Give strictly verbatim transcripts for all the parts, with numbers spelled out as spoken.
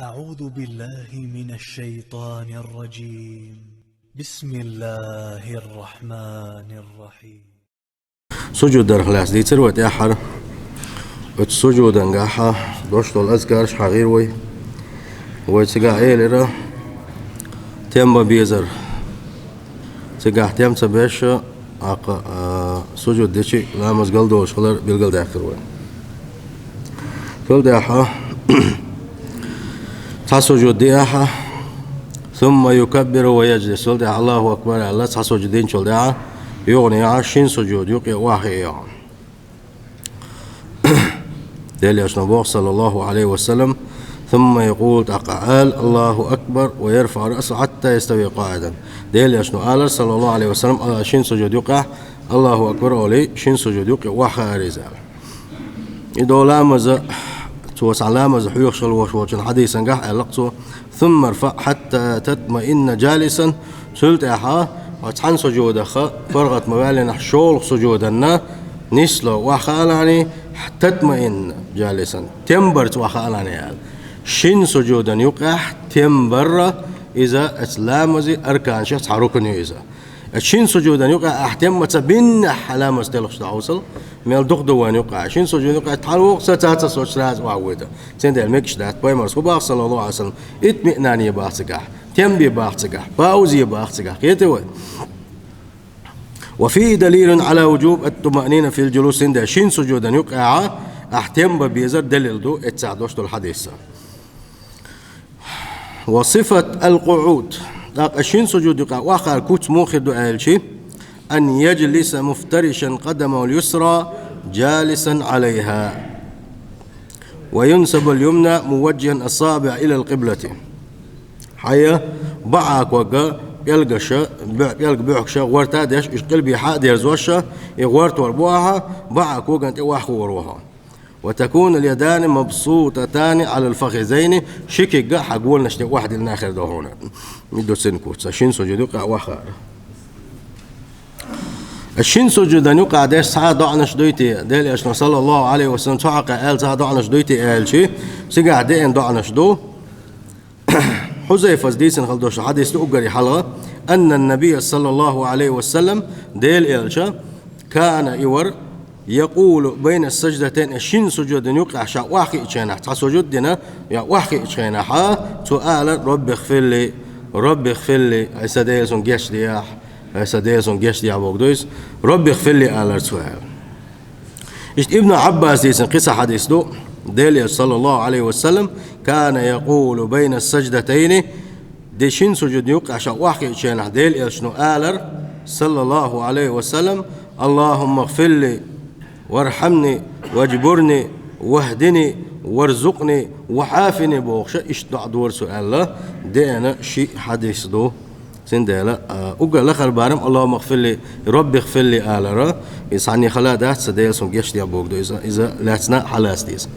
أعوذ بالله من الشيطان الرجيم. بسم الله الرحمن الرحيم. Сужуд дарах лаьцна дийцар вай тӀаьххьара. Оцу сужудангахьа дош долу азкараш хьагӀийра вай. Вай цигахь элира, тем бан безар. Цигахь тем ца беш, аккха, а, сужуд дичи ламаз галдолуш хилар билгалдаьккхира вай. Цул тӀаьхьа цхьа сужуд диахьа, сумма юкаббиру ва яджлис. Цул тӀаьхьа Аллаху акбар аьлла, цхьа сужуд динчул тӀаьхьа, юхана яхьа, шин сужуд юкъе охьахиъ яхьа. Делан Элчано боху, саллаллаху Ӏалайхи ва саллам, сумма якъулу, тӀаккха ала, Аллаху акбар, ва ярфаӀу раъсаху хьатта ястави къаӀидан. Делан Элчано алар, саллаллаху Ӏалайхи ва саллам, а, шин сужуд юкъехь, Аллаху акбар олий, шин сужуд юкъе охьахаар иза аьлла. И до ламаза, цо цхьа ламаза хьоьхуш хила волуш волчун хьадисангахь аьлла цо, сумма рфаӀ хьатта татмаинна джалисан, цул тӀаьхьа, хьо цхьана сужудаха, паргӀат ма ваьллинехь шолгӀа сужуданна, нисло охьахаалахьаний, татмаинна джалисан, тем барца охьахаалахьаний аьлла. Шин сужудан юкъехь тем барра иза оцу ламазан арканашех цхьа рукн ю иза. Оцу шин сужудан юкъехь ахь тем ма ца биннехь ламаз телхаш ду хьовсал, мел дукха ду вайн юкъахь. Шин сужудан юкъехь хьалавогӀу, ца, ца, ца, соцу сразу охьавоьду. Цундела мегаш дац, пайхамарс хӀу боху, саллаллаху Ӏалайхи ва саллам, итмиънан е боху цигахь, тем бе боху цигахь, пауза е боху цигахь. Кхетий вай? Ва фийхи далилун Ӏала вуджуби ат-тумаънина фил джулус, цундела шин сужудан юкъехьа ахь тем бан безар далил ду эццахь дош долу хьадиса. Ва сифат ал-къуӀуд. ТӀаккха шин сужуд юкъа охьахаар куц муха хир ду аьлчи, ан яджлиса муфтаришан къадамахул юсра джалисан Ӏалайха. Ва юнсабул юмна муваджжихан ас-сабиӀа илал къиблати. Хьайн баӀа кога пӀелгаша, бу-, пӀелг буьхкаша, гӀорта а деш, уьш къилбехьа а дерзоша, и гӀортор бу ахьа, баӀа коган тӀе охьахуур ву хьо. Ва такунул ядани мабсутатани Ӏалал фахизайни, ши куьг а хьан гонашна охьадиллина хир ду хьуна. И ду цуьнан куц, шин сужуд юкъа охьахаар. Шин сужудан юкъа деш цхьа а доӀанаш дуй те, Делан Элчано, саллаллаху Ӏалайхи ва саллам, цу хьокъехь аьлла цхьа а доӀанаш дуй те аьлчи, цигахь деана доӀанаш ду. Хьузайфас дийцина хила долуш хьадис ду уггаре хьалха, аннан набийя, саллаллаху Ӏалайхи ва саллам, Делан Элча, кана, и вара, якъулу байна саждатайн, шин сужудан юкъахь ша охьахиъчу хенахь, цхьа сужуд дина, я охьахиъчу хенахьа, цо алар: «Роббихфирли, Роббихфирли, ай сан Дела, суна гечдехьа, ай сан Дела, суна гечдехьа», бохург ду иза, «Роббихфирли», алар цо аьлла. Иштта Ибн Ӏаббаса дийцина кхин цхьа хьадис ду, Делан Элча, саллаллаху Ӏалайхи ва саллам, кана якъулу байна саждатайни, де шин сужудан юкъахь ша охьахиъчу хенахь Делан Элчано алар, саллаллаху Ӏалайхи ва саллам: «Аллахумма гфирли, вархьамни, ваджбурни, вахдини, варзукъни, вахьафини», бохуша, иштта доӀа дора цо аьлла, деана ши хьадис ду. Цундела, а, уггар лахара барам «Аллахумма гфирли, Роббихфирли» алара, иза цхьанне хала дац, сан Дела, суна гечдехьа бохург ду иза, иза лаьцна хьалаца деза.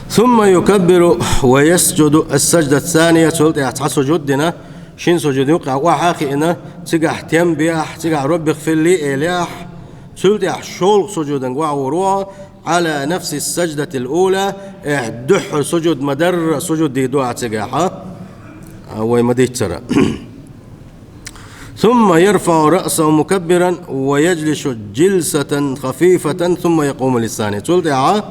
Сумма юкаббиру ва ясджуду ас-саждат-сания, цул тӀаьхьа цхьа сужуд дина, шин сужудан юкъа охьа а хиъна, цигахь тем бехьа, цигахь «Роббихфирли» элехьа, цул тӀаьхьа шолгӀа сужудан охьагӀур ву хьо, Ӏала нафси саждатил ула, эхь, дуьххьара сужуд ма-дарра сужуд дийр ду ахь цигахьа, а, вай ма-дийццара. Сумма ярфаӀу раъсаху мукаббиран ва яджлису джилсатан хафифатан, сумма якъуму лиссани. Цул тӀаьхьа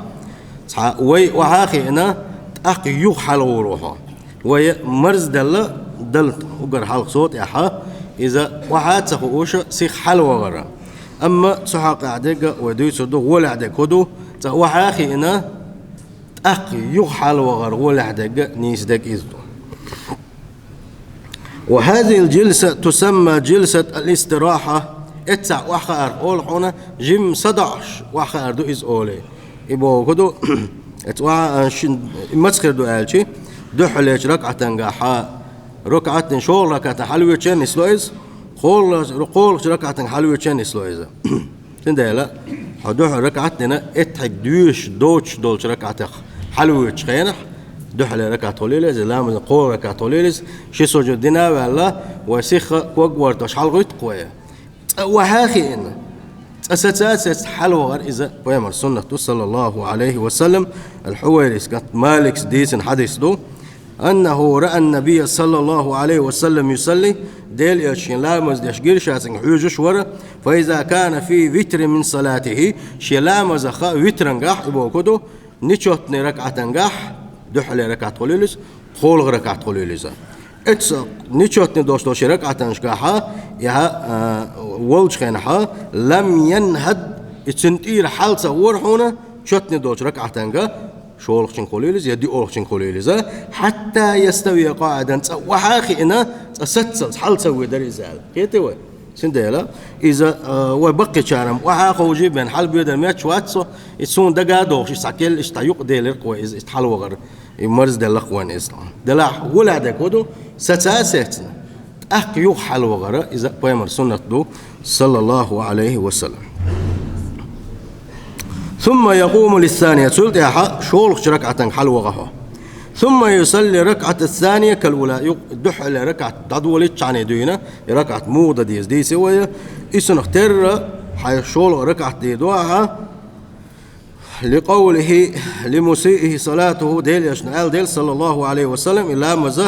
цхьа вай охьа а хиъна, тӀаккха юха хьалагӀур ву хьо. Вай марзделла далла уггар хьалха цул тӀаьхьа, иза охьа а ца хууша, сиха хьалагӀара. Амма цу хьокъехь дерг а вай дуьйцур ду, гӀолехь дерг хӀун ду, цкъа охьа а хиъна, тӀаккха юха хьалагӀара гӀолехь дерг а, нийса дерг а иза ду. Ва хазихил джилса тусамма джилсат ал-истирахьа, эццахь охьахаар олу хьуна, жимма садоӀуш охьахаар ду иза олий. И бохург ду, эца охьа, а, шин, и маца хир ду аьлчи, дуьххьарлечу ракаӀатангахьа, ракаӀатан шолгӀа ракаӀатан хьалавечча нисло иза, кхола-, кхоалгӀачу ракаӀатан хьалавечча нисло иза. Цундела, хьо дуьххьара ракаӀат дина, эттхьиг доьшуш доцуш долчу ракаӀатах хьалавеччу хенахь, дуьххьарлера ракаӀат хуьлийла иза, ламазан кхоалгӀа ракаӀат хуьлийла иза, ши сужуд дина а ваьлла, вай сиха ког а гӀортош хьалагӀуьтту-кх вай. Цкъа охьа а хиъна, Цкъа саца а сецна хьалвахар иза пайхамара суннат ду, саллаллаху Ӏалайхи ва саллам. Ал-Хьувайрис кӀант Малика дийцина хьадис ду: «أنه رأى النبي صلى الله عليه وسلم يصلي», Делан элча шен ламаз деш гира, ша цунга хьоьжуш вара, «فإذا كان في وتر من صلاته», шен ламазах витрангахь, и бохург ду, нечётный ракаӀатангахь, дуьххьале ракаӀат хуьлийла иза, кхоалгӀа ракаӀат хуьлийла иза. Эцу нечётный долуш долчу ракаӀатангахь, яхьа, а, волчу хенахь, «لم ينهض», и цуьнан тӀера хьала ца гӀора хьуна, чётный долчу ракаӀатанга шолгӀачуьнга хуьлийла иза я диъолгӀачуьнга хуьлийла иза, «حتى يستوي قاعدا», цкъа охьа а хиъна, цкъа саццалц хьала ца воьдура иза аьлла. Кхетий вай? Цундела иза, а, вай баккхийчара-м охьа а ховший бен хьалабоьдар метташ вац со, и суна дага а догӀуш, и схьа кхелла, и схьа юкъа делира-кх вай иза, и хьалавахар, и марзделла-кх вайна иза. Делахь гӀолехь дерг хӀун ду, саца а сецна, тӀаккха юха хьалавахара, иза пайхамара суннат ду, саллаллаху Ӏалайхи ва саллам. «ثم يقوم للثانية», цул тӀаьхьа шолгӀачу ракаӀатанга хьалаваха хьо. «ثم يصلي الركعة الثانية كالأولى», юкъ-, дуьххьале ракаӀат дӀадолийта, цхьаьна дуьйна, и ракаӀат муха дан деза дийци вай, и цунах терра хьайн шолгӀа ракаӀат дийр ду ахьа, «لقوله لمسيئه صلاته», Делан элчано аьлла дела, саллаллаху Ӏалайхи ва саллам, и ламаз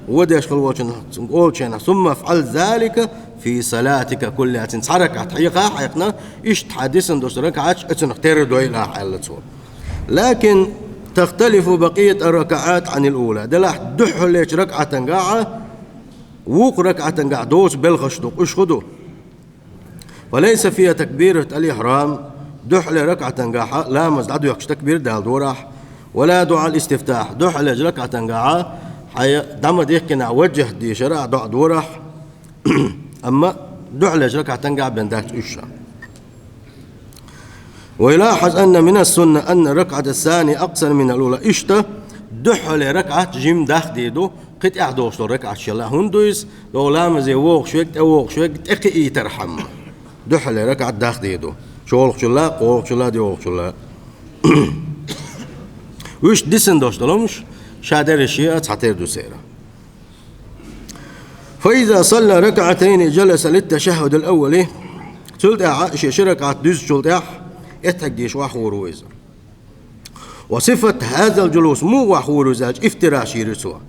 вон деш хилла волчунна олучу хенахь: «ثم افعل ذلك في صلاتك كلها», цуьнан цхьа ракаӀат хьеха а хьаькхна, иштта хьан дисина долчу ракаӀаташ а цунах терра дойла ахьа, аьлла цо. «لكن تختلف بقية الركعات عن الأولى», делахь дуьххьалечу ракаӀатангахь вукху ракаӀатангахь доцу белхаш ду, уьш хӀун ду? «فليس فيها تكبيرة الإحرام», дуьххьале ракаӀатангахь ламаз дӀадоьхкуш такбир дала дора ахьа, «ولا دعاء الاستفتاح», дуьххьалечу ракаӀатангахь хьайн дӀа ма-дихкинехь ваджахӀат дешар а доӀа дора ахьа, амма дуьххьалечу ракаӀатангахь бен дац уьш. «ويلاحظ أن من السنة أن الركعة الثانية أقصر من الأولى», иштта дуьххьале ракаӀат жимма даккха дийр ду, кхин тӀаьхьа долуш долу ракаӀат шел а. ХӀунда ду иза? Догу ламазе вогӀуш верг, тӀевогӀуш верг тӀекхиийтархьама, дуьххьале ракаӀат даккха дийр ду, шолгӀачул а, кхоалгӀачул а, диъолгӀачул а. Уьш дисина долуш долу хӀумнаш ша дерриш а цхьатера ду церан. «فإذا صلى ركعتين جلس للتشهد الأول», цул тӀаьхьа шен ши ракаӀат дуьзначул тӀаьхьа эттахьигдеш охьахуур ву иза. «وصفة هذا الجلوس», муха охьахуур ву иза аьлча, ифтираш йийр ю цо.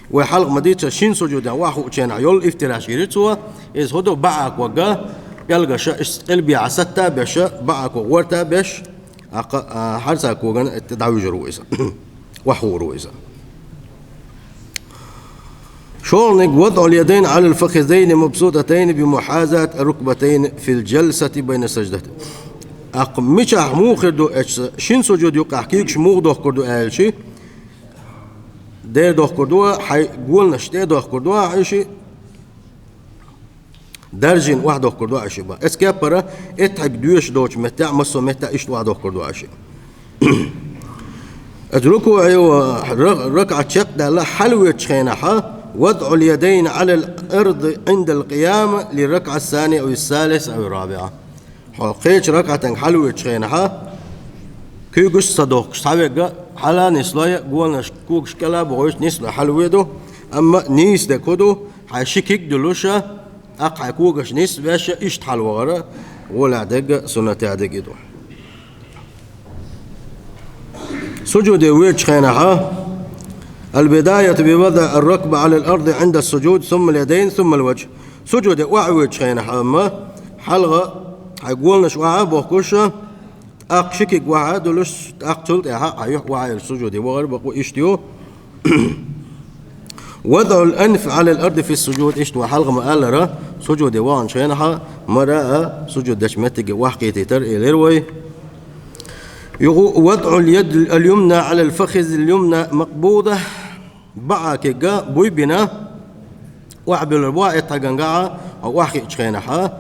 Вай хьалха ма-дийццара шина сужудехь охьахуучу хенахь йолу ифтираш йийр ю цо, иза хӀун ду, баӀа кога пӀелгаша иштта къилбехьа сатта а беша, баӀа кога гӀорта а беш, тӀаккха, а, хьарца когана тӀе дӀавуьжур ву иза. Охьахуур ву иза. ШолгӀаниг: «وضع اليدين على الفخذين مبسوطتين بمحاذاة الركبتين في الجلسة بين السجدتين». ТӀаккха мичахь муха хир ду эцу шина сужуд юккъехь куьйгаш муха дохкур ду аьлча, дера дохкур ду, хьайн голанаш тӀе а дохкур ду, хьайн ши даржийна охьадохкур ду аша бан. Эцу кеппара эттахьиг доьшуш долчу меттехь, массо а меттехь иштта охьадохкур ду аша. Эцу рукуӀе ва ра-, ракаӀат чекхдаьлла хьалавоьдучу хенахь, «وضع اليدين على الأرض عند القيام للركعة الثانية أو الثالثة أو الرابعة». Хьо кхечу ракаӀатанга хьалавоьдучу хенахь, куьйгаш а ца дохкуш, цхьаверг хьала а нислой, голанаш когаш кӀела а бохуьйтуш нислой хьалавоьду, амма нийса дерг хӀун ду, хьайн ши куьг а дуьллуш, тӀаккха хьайн когаш нисбеш, иштта хьалавахара гӀолехь дерг а, суннатехь дерг а ду. Сужуде воьдучу хенахь: «البداية بوضع الركبة على الأرض عند السجود، ثم اليدين، ثم الوجه». Сужуде охьавоьдучу хенахь амма хьалха хьайн голанаш охьа а бохкуш, тӀаккха ши куьг охьа а дуьллуш, тӀаккха цул тӀаьхьа хьайн юьхь охьа а йолуш сужуде вахар бакъо иштта ю. «وضع الأنف على الأرض في السجود», иштта вай хьалха ма-аллара, сужуде ваханчу хенахь мара а сужуд дечу меттиге охьакхетийтар элира вай. Юха: «وضع اليد اليمنى على الفخذ اليمنى مقبوضة», баӀа куьг буй бина, охьабуьллур бу эттахьигангахь, охьахиъчу хенахь,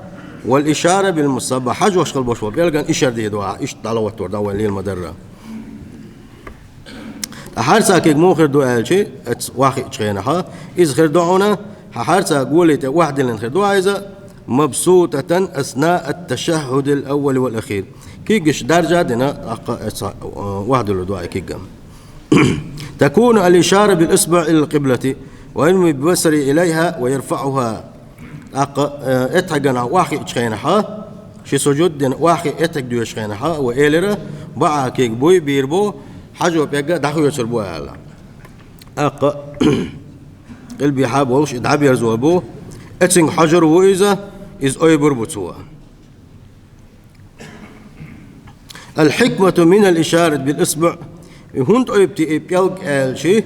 «والإشارة بالسبابة», хьажош хила болуш болу пӀелгана ишар дийр ду ахьа, иштта дӀалахӀоттор дан вайн лела ма-дарра. Ткъа хьарца куьг муха хир ду аьлча, эцу охьахиъчу хенахь, иза хир ду хьуна, хьан хьарца голе тӀе охьадиллина хир ду хьан иза, «مبسوطة أثناء التشهد الأول والأخير». Куьгаш даржа а дина, тӀаккха эцу, э, охьадуьллур ду хьан куьг. «تكون الإشارة بالإصبع إلى القبلة وينوي ببصره إليها ويرفعها». ТӀаккха, э, эттахьигана охьахиъчу хенахь, Ши сужуд дина, охьахиъна эттхьиг доьшучу хенахь, ва элира, баӀа куьйга буй бийр бу, хьажо пӀелг а дӀахоьцур бу аьлла. ТӀаккха къилбехьа болуш и дӀаберзор бу, эцинга хьожур ву иза, иза ойбур бу цо. الحكمة من الإشارة بالإصبع. И хӀунда ойбу те и пӀелг аьлча,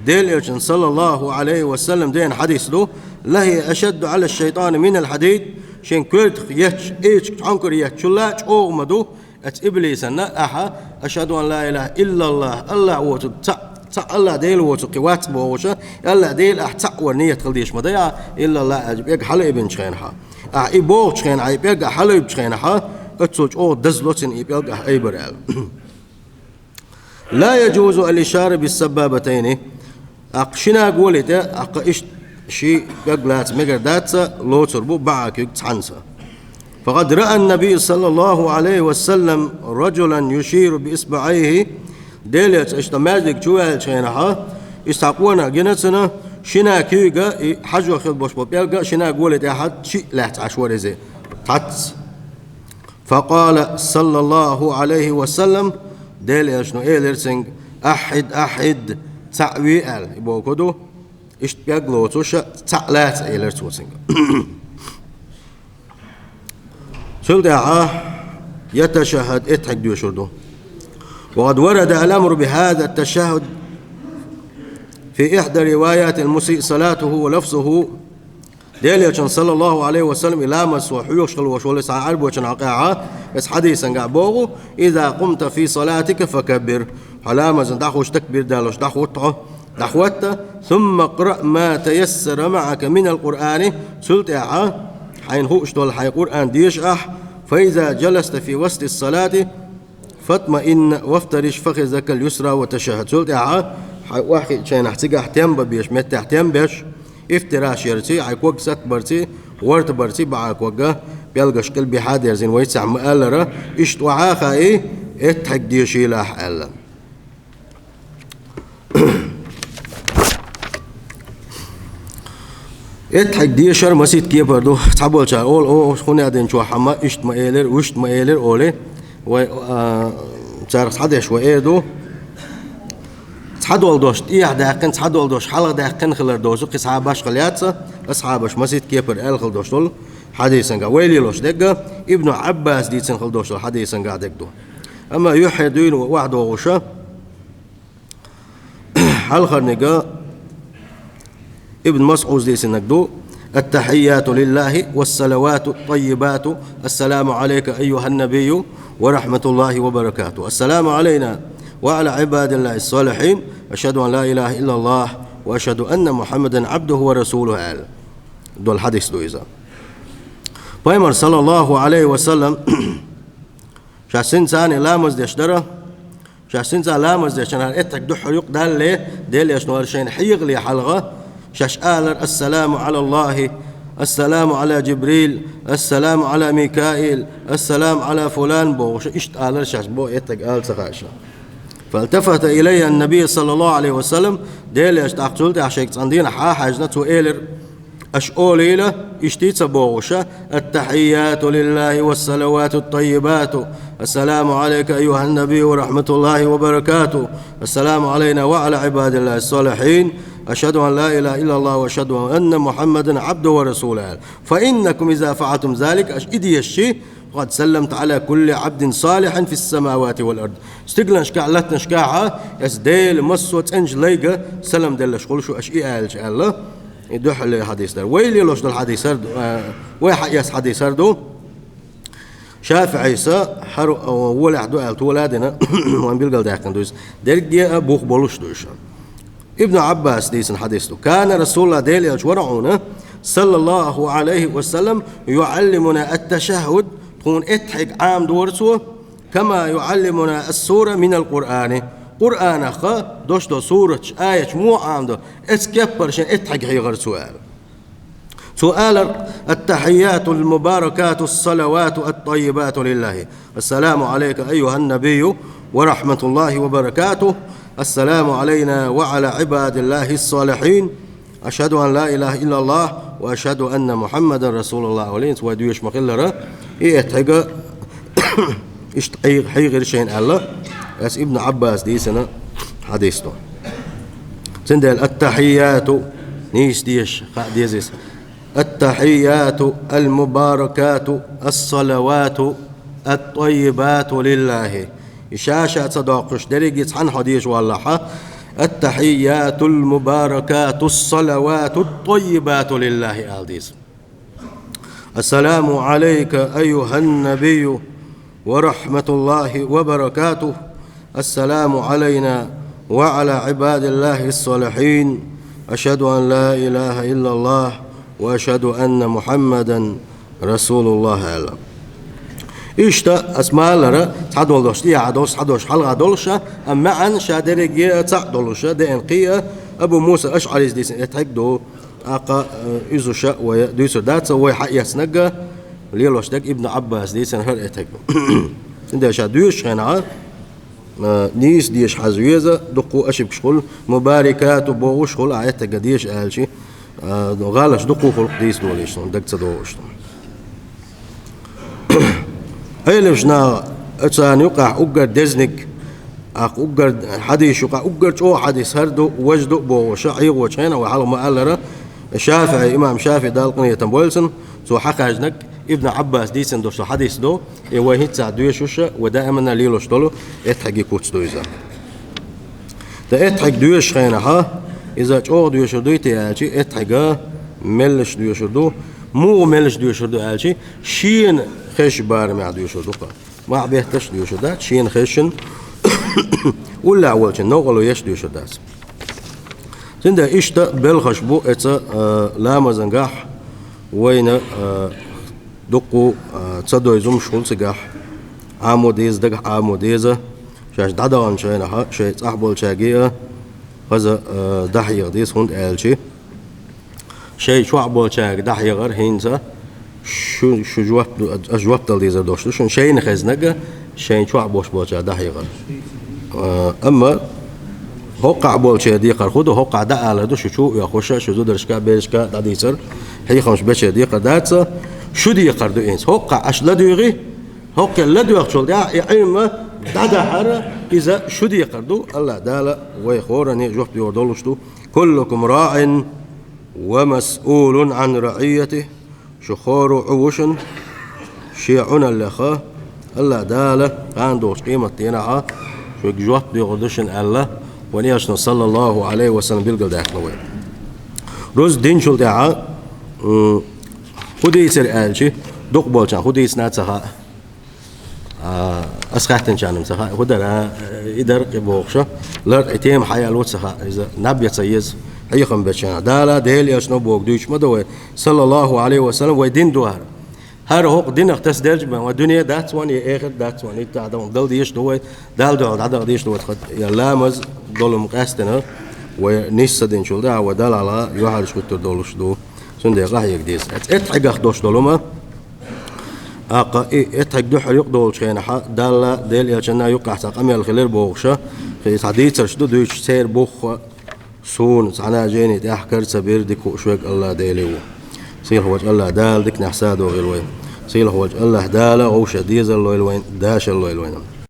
Делан Элчан, саллаллаху Ӏалайхи ва саллам, деана хьадис ду: لهي أشد على الشيطان من الحديد. Шен коьртах етташ, эчиг чӀонкара еттачул а чӀогӀа ма ду, оцу иблисана ахьа: «Ашхаду ан ла илаха иллаллах», АллахӀ воцург цхьаъ, цхьаъ АллахӀ Дела воцург кхин вац бохуша, АллахӀ Дела ахь цхьаъ вара нийят хила дезаш ма дай ахь, иллаллах аьлча, пӀелг хьалаайбинчу хенахь. Ахь и бохучу хенахь, ахь и пӀелг ахь хьалаайбинчу хенахь, оццул чӀогӀа дазло цунна и пӀелг ахь айбар аьлла. لا يجوز الإشارة بالسبابتين. ТӀаккха шина гули тӀе, тӀаккха иштта ши пӀелг лаца мегар дац, лоцур бу баӀа куьг цхьаьнца. فقد رأى النبي صلى الله عليه وسلم رجلا يشير بإصبعيه. Делан Элча иштта маьждиг чу ваьллачу хенахь, иза цхьа къонах гина цунна, шина куьйга и хьажо хила болуш болу пӀелг а шина гули тӀехь шиъ лаьцна Ӏаш вара иза. Цхьацца. فقال صلى الله عليه وسلم, Делан Элчано элира цуьнга: «أحد، أحد», цхьаъ ве аьлла, и бохург ду, иштта пӀелг лоцуша, цхьаъ лаца элира цо цуьнга. Цул тӀаьхьа يتشهد, эттхьиг доьшур ду. وقد ورد الأمر بهذا التشهد في إحدى روايات المسيء صلاته ولفظه. Делан Элчано, саллаллаху Ӏалайхи ва саллам, и ламаз цо хьоьхуш хилла волуш волу, цхьа Ӏаьрбочун хьокъехь, оцу хьадисангахь боху: «إذا قمت في صلاتك فكبر». Хьо ламазна дӀахуш, такбир далош, дӀахӀуттахьо, дӀахӀотта, «ثم اقرأ ما تيسر معك من القرآن». Цул тӀаьхьа хьайна хууш долу хьайн Къуръан деша ахь, «فإذا جلست في وسط الصلاة فاطمئن وافترش فخذك اليسرى وتشهد». Цул тӀаьхьа хьайн охьахиъначу хенахь цигахь тем бан безаш, меттехь тем беш, ифтираш ярций, хьайн ког сатбарций, гӀортабарций баӀа ког а, пӀелгаш къилбехьа дерзийна вайцехь ма-аллара, иштта охьа а хаий, эттхьиг дешийлахь аьлла. Эттхьиг дешар масийтта кепара ду. Цхьаболчара олу: «О, хӀун аьлла дина чохь хьама, иштта ма элира, вуьшта ма элира», олий. Вай, а, царах цхьадерш вай эр ду. Цхьадолу дош тӀехьа даьккхина, цхьадолу дош хьалха даьккхина хилар доцу, кхин цхьа башхалла яц, асхьабаш масийтта кепара аьлла хила дош долу хьадисангахь. Вай лелош дерг а, Ибну Ӏаббаса дийцина хила дош долу хьадисангахь дерг ду. Амма юьххьера дуьйна вай охьадогӀуша, хьалхарниг а Ибн МасӀуда дийцинарг ду: «التحيات لله والصلوات الطيبات، السلام عليك أيها النبي ورحمة الله وبركاته، السلام علينا وعلى عباد الله الصالحين، أشهد أن لا إله إلا الله وأشهد أن محمدا عبده ورسوله», аьлла. Долу хьадис ду иза. Пайхамар, саллаллаху Ӏалайхи ва саллам, шаьш синца ламаз деш дара, шаьш синца ламаз деш, хӀара эттхьиг дуьххьара юкъадалале, Делан Элчано хӀара шайна хьехале хьалха, шаьш алара: «السلام على الله، السلام على جبريل، السلام على ميكائيل، السلام على فلان», бохуша, иштта алара шаьш, бо эттхьиг ала ца хаьа шаьш. «فالتفت إلي النبي صلى الله عليه وسلم», Делан Элча тӀаккха цул тӀаьхьа шайга цӀандийна хьа а хьаьжна, цо элира: «Аша олийла, иштта ца бохуша: التحيات لله والصلوات الطيبات، السلام عليك أيها النبي ورحمة الله وبركاته، السلام علينا وعلى عباد الله الصالحين، أشهد أن لا إله إلا الله وأشهد أن محمدا عبده ورسوله. فإنكم إذا فعلتم ذلك», аша и дешчи, «فقد سلمت على كل عبد صالح في السماوات والأرض». Стигланашкахь, латтанашкахь а, аса Делан массо а цӀеначу лайга салам деллаш хуьлуш ву аша и аьлча аьлла. И дуьххьарлера хьадис дара. Вай лелош долу хьадис хӀара ду, а, вай хьаэцна хьадис хӀара ду. ШафиӀийс хӀара, а, волехь ду аьлла тола а дина, вайн билгалдаьккхина ду иза. Дерриге а бух болуш ду уьш. Ибн Ӏаббаса дийцина хьадис ду. «كان رسول الله», Делан Элча вара хьуна, «صلى الله عليه وسلم يعلمنا التشهد», тхуна эттхьиг Ӏамадора цо, «كما يعلمنا السورة من القرآن». Къуръанах дош долу сураташ, аяташ муха Ӏамадо, эцу кеппара шен эттхьиг хьехара цо аьлла. Цо алара: «التحيات المباركات الصلوات الطيبات لله. السلام عليك أيها النبي ورحمة الله وبركاته. السلام علينا وعلى عباد الله الصالحين. أشهد أن لا إله إلا الله وأشهد أن محمدا رسول الله олийна, вай доьшуш ма-хиллара, и эттхьиг иштта хьий-, хьийгира шайна аьлла, ас Ибн Ӏаббаса дийцина хьадис ду. Цундела التحيات, нийса дешаш хаа деза иза. التحيات المباركات الصلوات الطيبات لله. И ша-ша ца доккхуш, дерриге цхьана хьо дешаш валахь, التحيات المباركات الصلوات الطيبات لله ала деза. السلام عليك أيها النبي ورحمة الله وبركاته. السلام علينا وعلى عباد الله الصالحين. أشهد أن لا إله إلا الله وأشهد أن محمدا رسول الله аьлла. Иштта ас ма-аллара, цхьадола дош тӀехьа долуш, цхьа дош хьалха долуш, амма маьӀна ша дерриге цхьаъ долуш, деана кхин а Абу Муса АшӀарис дийцина эттхьиг ду. ТӀаккха, э, иза ша вай дуьйцур дац, вай хьаэцнарг лелош дерг Ибн Ӏаббаса дийцина хӀара эттхьиг ду. Цундела ша доьшучу хенахь, э, нийса дешаш хьажа веза, дуккха а ошибкаш хуьлу, мубарикату бохуш хуьлу, ахь эттхьиг деша аьлча, э, гӀалаташ дуккха а хуьлу дийца долуш, даг ца догӀуш. Ӏеламнаха, царна юкъахь уггар дезаниг, тӀаккха уггар хьадисаш юкъахь уггар чӀогӀа хьадис хӀара ду, важа ду бохуш, хьехочу хенахь вай хьалха ма-аллара, ШафиӀи, имам ШафиӀи, Далла къинхетам бойла цунна, цо хьахаьжнарг Ибн Ӏаббаса дийцина долуш хьадис ду, и вай хӀинца доьшуш, вай даиманна лелош долу эттхьигийн куц ду иза. Ткъа эттхьиг доьшучу хенахь, иза чӀогӀа доьшур дуй те аьлча, эттхьиг меллаша доьшур ду, муха меллаша доьшур ду аьлча, шена хезачу барамехь доьшур ду-кх. Мах бетташ доьшур дац, шена хезча, уллехь волчун новкъарло еш доьшур дац. Цундела иштта белхаш бу эца, э, ламазангахь вайна, э, дуккха, э, ца дойзумаш хуьлу цигахь, Ӏамо деза, дагахь Ӏамо деза, шаьш дӀадаханчу хенахь шайн цӀахь болчаьрга а хаза, э, дӀахьеха деза, хӀунда аьлча шайн чохь болчаьрга дӀахьехар хӀинца шу, шу жоп, ас жоп дала дезар долуш ду шуна, шайна хезнарг шайн чохь болуш болчаьрга дӀахьехар. Э, амма хӀокхахь болчеран декхар хӀун ду, хӀокхахь дӀаалар ду, шу чу а оьхуш, шу зударшка а, берашка а дӀадийцар, хьехамаш бечеран декхар дац, шу декхар ду хӀинца. ХӀокхахь аша ладуьйгӀи, хӀокхе ладоьгӀучул тӀаьхьа и Ӏилма дӀадахьар, иза шу декхар ду, АллахӀ Дала вай хӀоранна жоп доьхур долуш ду. كلكم راع ومسؤول عن رعيته. Шу хӀора а Ӏу ву шуна, шен Ӏуналлех АллахӀ Дала кхана долчу къематдийнахь шуьга жоп доьхур ду шуна аьлла, вайн Элчано, саллаллаху Ӏалайхи ва саллам, билгалдаьккхина вай. Рузба динчул тӀаьхьа, м, хӀун дийцира аьлча, дукха болчарна хӀун дийцина а ца хаьа. А, ас хаьттинчарна ца хаьа, хӀун дара, и дара кхин бохуш, лар и тема хьаяьлла ца хаьа, иза наб ян ца еза, хьехам бечарна. Дала, Делан Элчано бохург дуьйцуш ма ду вай, саллаллаху Ӏалайхи ва саллам, вай дин ду хӀара. ХӀара хӀокху динах тасаделча бен, вайн дуьне дац вайн, я эхарт дац вайн, иттахь дан дала дезаш ду вай, Далла дуьхьал дӀадаха дезаш ду вай, тхан я ламаз долу-м къаьстина, вай нийса ца динчул тӀаьхьа вай Далла хьалха юьхьӀаьржа хӀуьттур долуш ду, цундела къахьега деза. Эцу эттхьигах долуш долу-м, ТӀаккха и эттхьиг дуьххьара юкъадолучу хенахь, Далла, Делан Элчанна юккъехь цхьа къамел хилира бохуш, кхин цхьа дийцарш ду дуьйцуш, церан бух а, суна цхьана а жайни тӀехь кара ца бира, дика хууш верг АллахӀ Дела ву. Сийлахь волчу АллахӀ Дала диканехь садо хила вай. Сийлахь волчу АллахӀ Дала вовшех дезар лойла вайна, дашар лойла вайна.